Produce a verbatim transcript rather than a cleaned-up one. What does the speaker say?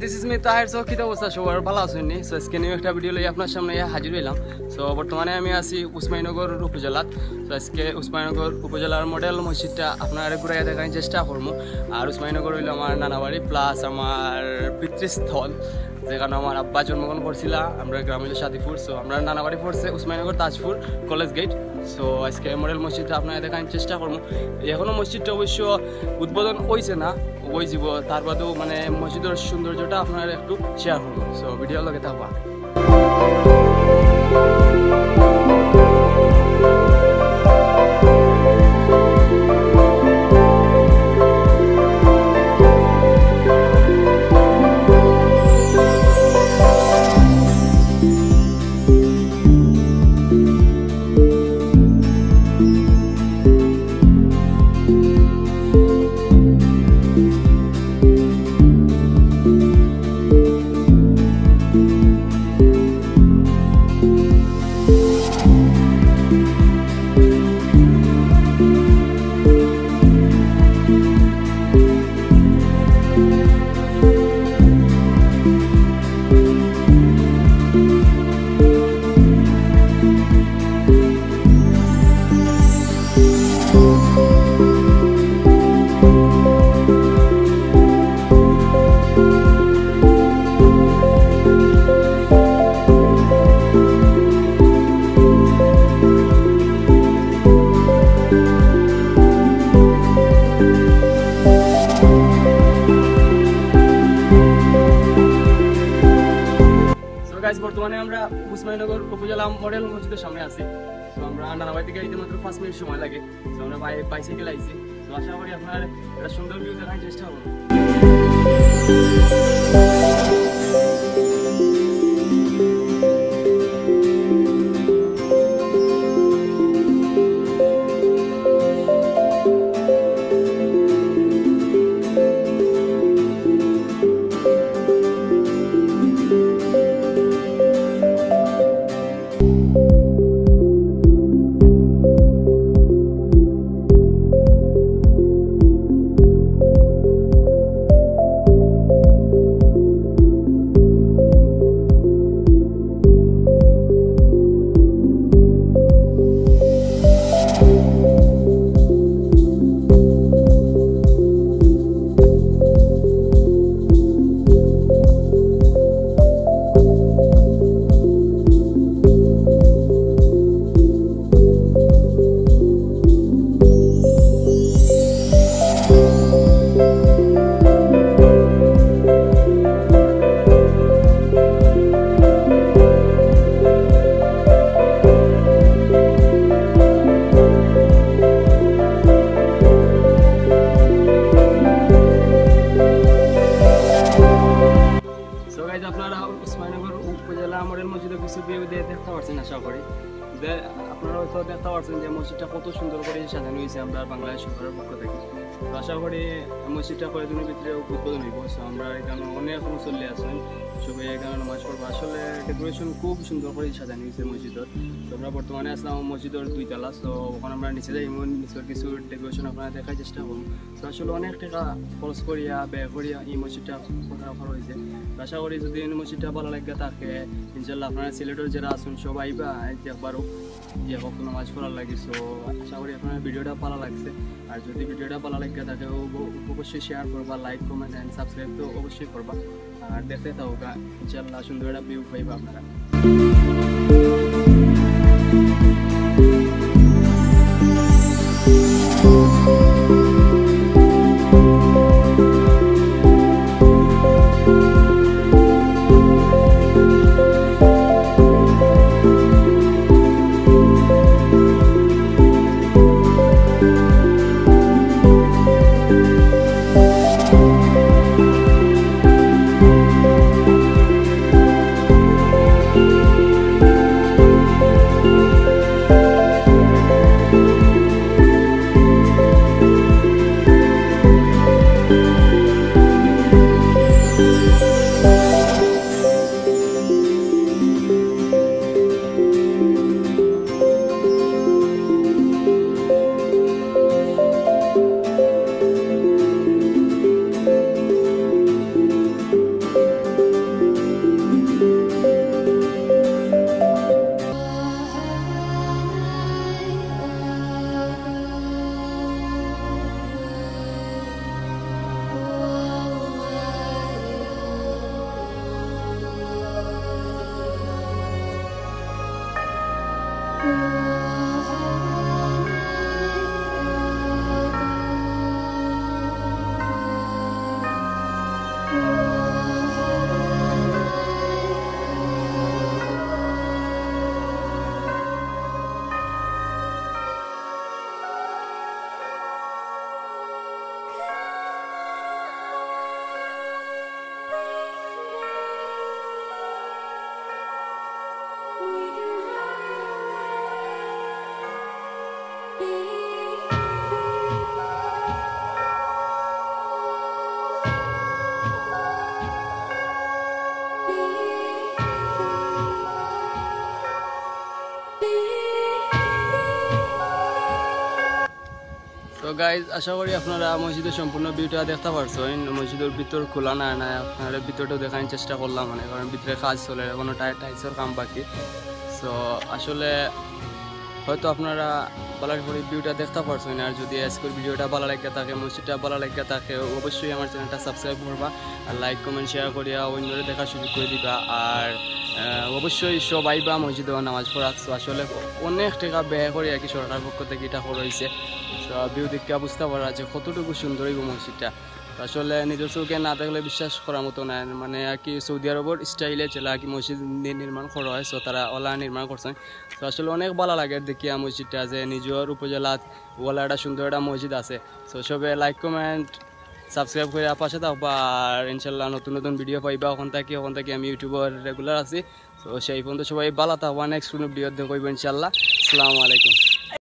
This is me, Taher. So, কিতা অবস্থা সবার? ভালা আছইন নি? So, আজকে new একটা video লইয়া আপনার সামনে আইয়া হাজির অইলাম। So, বর্তমানে আমি আছি উসমানীনগর উপজেলাত। So, আজকে উসমানীনগর উপজেলার মডেল মসজিদটা আপনারে ঘুরাইয়া দেখার চেষ্টা করমু। আর উসমানীনগর অইলো আমার নানা বাড়ি plus আমার পিতৃস্থল, যেখানো আমার আব্বা জন্মগ্রহণ করছিলা। আমরার গ্রাম অইলো সাদিপুর। So, আমরার নানা বাড়ি পড়ছে উসমানীনগর তাজপুর কলেজ গেট। So, আজকে মডেল মসজিদটা আপনারে দেখার চেষ্টা করমু। এখনো মসজিদটা অবশ্য উদ্বোধন অইছে না, অইযিবো, তার বাদেও মানে মসজিদর সৌন্দর্যটা আপনারে একটু share করমু। So, video লগে থাকবা। So guys, বর্তমানে আমরা উসমানীনগর উপজেলা মডেল মসজিদর সামনে আছি। So আমরা নানা বাড়ি থাকি ইতিমাত্র পাঁচ মিনিট সময় লাগে। So আমরা বাই-, bicycle আইছি। So আশা করি আপনার একটা সুন্দর view দেখার চেষ্টা করব। So guys, আপনারা উসমানীনগর উপজেলা মডেল মসজিদর কিছু view দে-, দেখতা পারছইন আশা করি। দে-, আপনারা হয়তো দেখতা পারছইন যে মসজিদটা কত সুন্দর করি সাজানি অইছে আমরার বাংলাদেশ সরকারর পক্ষ থাকি। তো আশা করি মসজিদটা কয়েকদিনর ভিতরে উদ্বোধন অইবো। So আমরা এখানো অনেক মুসল্লি আছইন, সবে এখানো নামাজ পড়বা। আসলে decoration খুব সুন্দর করি সাজানি অইছে মসজিদর। তো আমরা বর্তমানে আছলাম মসজিদর দুই তলা। So অখন আমরা নিচে যাইমু, নিচর কিছু decoration আপনারারে দেখার চেষ্টা করমু। তো আসলে অনেক টেকা খরচ করিয়া, ব্যয় করিয়া ই মসজিদটা করা, করা অইছে। তো আশা করি যদি ই মসজিদটা ভালা লাগিয়া থাকে, ইনশাআল্লাহ আপনারা সিলেটর যেরা আছইন সবাই আইবা, আইতে একবারও ইয়ে হোক নামাজ পড়ার লাগি। So আশা করি আপনারার videoটা ভালা লাগছে। আর যদি videoটা ভালা লাগিয়া থাকে, অব-, অবশ্যই share করবা, like, comment and subscribe তো অবশ্যই করবা। আর দেখতে থাকউক্কা, ইনশাআল্লাহ সুন্দর একটা view পাইবা আপনারা। তো গাইজ, আশা করি আপনারা মসজিদর সম্পূর্ণ ভিউটা দেখতা পারছইন। মসজিদর ভিতর খোলা না, না আপনারা ভিতরটাও দেখানোর চেষ্টা করলাম, মানে, কারণ ভিতরে কাজ চলে, এখনো টাই-, টাইলসর কাম বাকি। তো আসলে হয়তো আপনারা ভালা করি ভিউটা দেখতা পারছইন। আর যদি আজকের ভিডিওটা ভালা লাগিয়া থাকে, মসজিদটা ভালা লাগিয়া থাকে, অবশ্যই আমার চ্যানেলটা সাবস্ক্রাইব করবা, আর লাইক, কমেন্ট, শেয়ার করিয়া অন্যরে দেখার সুযোগ করি দিবা। আর আহ, অবশ্যই সব আইবা মসজিদো নামাজ পড়া। তো আসলে অনেক টেকা ব্যয় করি আর কি, সরকার পক্ষ থাকি ইটা করা অইছে। তো ভিউ দেখিয়া বুঝতা পারা যে কতটুকু সুন্দর অইবো মসজিদটা। তো আসলে নিজর চউখে না দেখলে বিশ্বাস করার মতো নায়, মানে আর কি সৌদি আরবর স্টাইলে যেলা আর কি মসজিদ নি-, নির্মাণ করা অয়, তো তারা অলা নির্মাণ করছইন। তো আসলে অনেক ভালা লাগে দেখিয়া মসজিদটা, যে নিজর উপজেলাত অলা একটা সুন্দর একটা মসজিদ আছে। তো সবে লাইক, কমেন্ট, সাবস্ক্রাইব করিয়া পাশে থাকবা, আর ইনশাল্লাহ নতুন নতুন ভিডিও পাইবা অখান থাকি। অখান থাকি আমি ইউটিউবর রেগুলার আছি। তো সেই পর্যন্ত সবাই ভালা থাকবা, নেক্সট কোনো ভিডিও দেখা অইবো ইনশাল্লাহ। আসসালামু আলাইকুম।